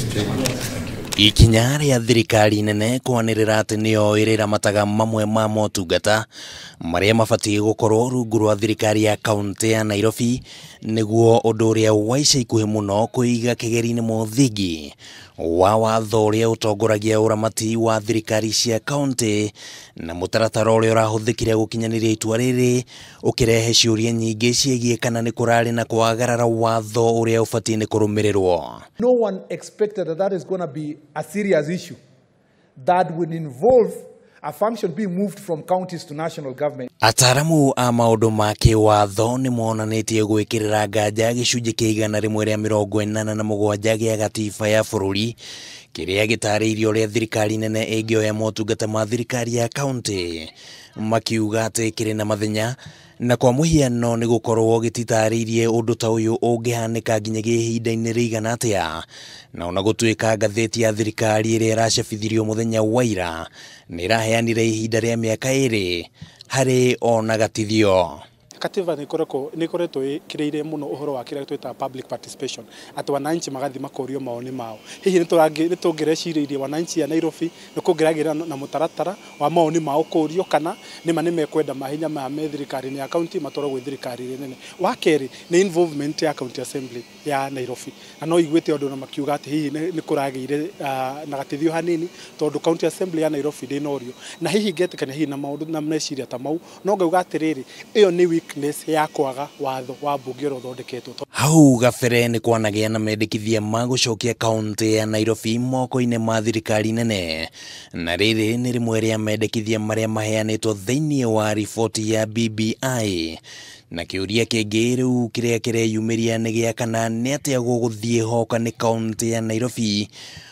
Chairman. Thank you. Ikinya rĩa thirikari nene kwanĩrĩra atĩ nĩyo ĩrĩramataga mamwe ma motungata marĩa mabatiĩ gũkorwo rungu rwa thirikari ya kaunti ya Nairobi nĩguo ũndũ ũrĩa wa ica ikuhĩ mũno kũiga kĩgeri-inĩ mũthingi wa watho ũrĩa ũtongoragia ũramati wa thirikari cia kaunti na mũtaratara ũrĩa ũrahũthĩkire gũkinyanĩria itua rĩrĩ ũkĩrehe ciũria nyingĩ ciĩgiĩ kana nĩ kũrarĩ na kwagarara watho ũrĩa ũbatiĩ nĩ kũrũmĩrĩrwo. No one expected that that is going to be a serious issue that would involve a function being moved from counties to national government. Ataaramu a maũndũ ma kĩwatho nĩ monanĩtie gwĩkĩrĩra nganja gĩcunjĩ kĩa 187 gĩa gatiba ya bũrũri kĩrĩa gĩtarĩirie ũrĩa thirikari nene ĩngĩoya motungata ma thirikari ya kaunti, makiuga atĩ kĩrĩ na mathenya na kwa mũhiano nĩ gũkorwo gĩtitarĩirie ũndũ ta ũyũ ũngĩhanĩka nginyagia ihinda-inĩ rĩigana atĩa, na ona gũtuĩka ngathĩti ya thirikari ĩrĩa ĩracabithirio mũthenya wa ira nĩ ĩraheanire ihinda rĩa mĩaka 2 harĩ ona gatithio. Katiba nĩ ĩkoretwo ĩkĩrĩire mũno ũhoro wa kĩrĩa twĩtaga public participation, atĩ wananchi magathi makorio maoni mao. Hihi nĩ tũngĩrecirĩirie wananchi a Nairobi nĩ kũngĩragĩra na mũtaratara wa maoni mao kũrio kana nĩma nĩ mekwenda mahinya maya me thirikari-inĩ ya kaunti matwarwo gwĩ thirikari ĩrĩa nene. Wa kerĩ nĩ involvement ya county assembly ya Nairobi, na no iguĩte andũ na makiuga atĩ hihi nĩ kũragĩire na gatithio hanini tondũ county assembly ya Nairobi ndĩnorio, na hihi ngetĩkania hihi na maũndũ na meciria ta mau, no ngauga atĩrĩrĩ, ĩyo nĩ weakness ya kwaga watho wa mbunge ũrĩa ũthondeketwo. Hau gabere nĩ kwanagĩa na mendekithia ma gũcokia kaunti ya Nairobi moko-inĩ ma thirikari nene, na rĩrĩ nĩ rĩmwe rĩa mendekithia marĩa maheanĩtwo thĩinĩ wa riboti ya BBI. Na kĩũria kĩngĩ rĩu kĩrĩa kĩreyumĩria nĩ gĩa kana nĩ atĩa gũgũthiĩ hoka nĩ kaunti ya Nairobi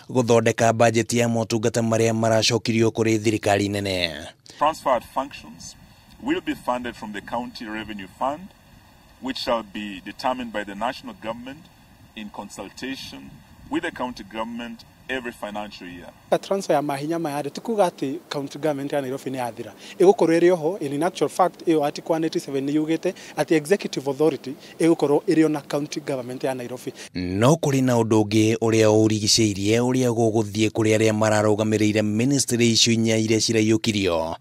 gũthondeka bajeti ya motungata marĩa maracokirio kũrĩ thirikari nene. Transferred functions will be funded from the County Revenue Fund, which shall be determined by the national government in consultation with the county government every financial year. Transfer ya mahinya maya ti kuga atĩ county government ya Nairobi nĩ yathira, ĩgũkorwo ĩrĩ oho. In actual fact ĩyo article 187 nĩ yugĩte atĩ executive authority ĩgũkorwo ĩrĩ ona county government ya Nairobi. No kũrĩ na ũndũ ũngĩ ũrĩa ũrigicĩirie ũrĩa gũgũthiĩ kũrĩ arĩa mararũgamĩrĩire ministry icio inya iria ciraiyũkirio,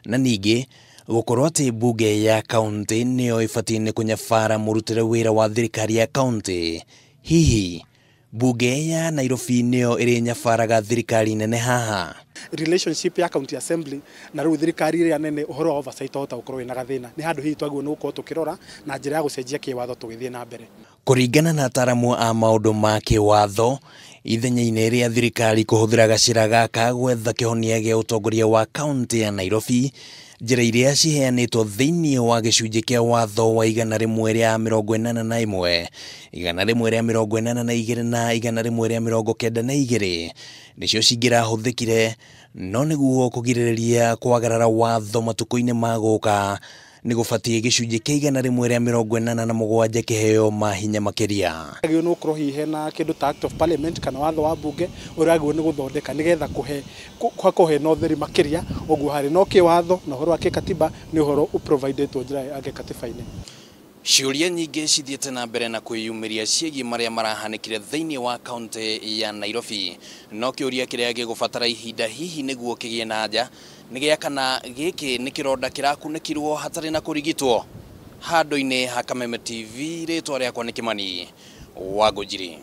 na ningĩ gũkorwo atĩ mbunge ya kaunti nĩyo ĩbatiĩ nĩ kũnyabara mũrutĩre wĩra wa thirikari ya kaunti. Hihi mbunge ya Nairobi nĩyo ĩrĩnyabaraga thirikari nene haha? Relationship ya county assembly na rĩu thirikari ĩrĩa nene ũhoro wa oversight wahota gũkorwo wĩna gathĩna, nĩ handũ hihi twagĩrĩirwo nĩ gũkorwo tũkĩrora na njĩra ya gũcenjia kĩwatho tũgĩthiĩ na mbere. Kũringana na ataaramu a maũndũ ma kĩwatho, ithenya-inĩ rĩa thirikari kũhũthĩra gacĩra gaka gwetha kĩhonia gĩa ũtongoria wa kaunti ya Nairobi, njĩra iria ciheanĩtwo thĩinĩ wa gĩcunjĩ kĩa watho wa 181, 182 na 192 nĩcio cingĩrahũthĩkire, no nĩguo kũgirĩrĩria kwagarara watho matukũ-inĩ ma gũka nĩ gũbatiĩ gĩcunjĩ kĩa 187 kĩheo mahinya makĩria. Agĩrĩirwo nĩ gũkorwo hihi hena kĩndũ ta act of parliament kana watho wa mbunge ũrĩa wagĩrĩirwo nĩ gũthondeka nĩgetha kũhe na ũtheri makĩria ũguo harĩ no kĩwatho na ũhoro wa kĩkatiba nĩ ũhoro ũprovidĩtwo njĩra ya gĩkatiba-inĩ. Ciũria nyingĩ cithiĩte na mbere na kwĩyumĩria ciĩgiĩ marĩa marahanĩkire thĩinĩ wa kaunti ya Nairobi, no kĩũria kĩrĩa gĩgũbatara ihinda hihi nĩguo kĩgĩe na anja nĩ gĩa kana gĩkĩ nĩ kĩronda kĩrakunĩkirwo hatarĩ na kũrigitwo. Handũ-inĩ ha Kameme TV, rĩtwa rĩakwa nĩ Kĩmani wa Ngũnjiri.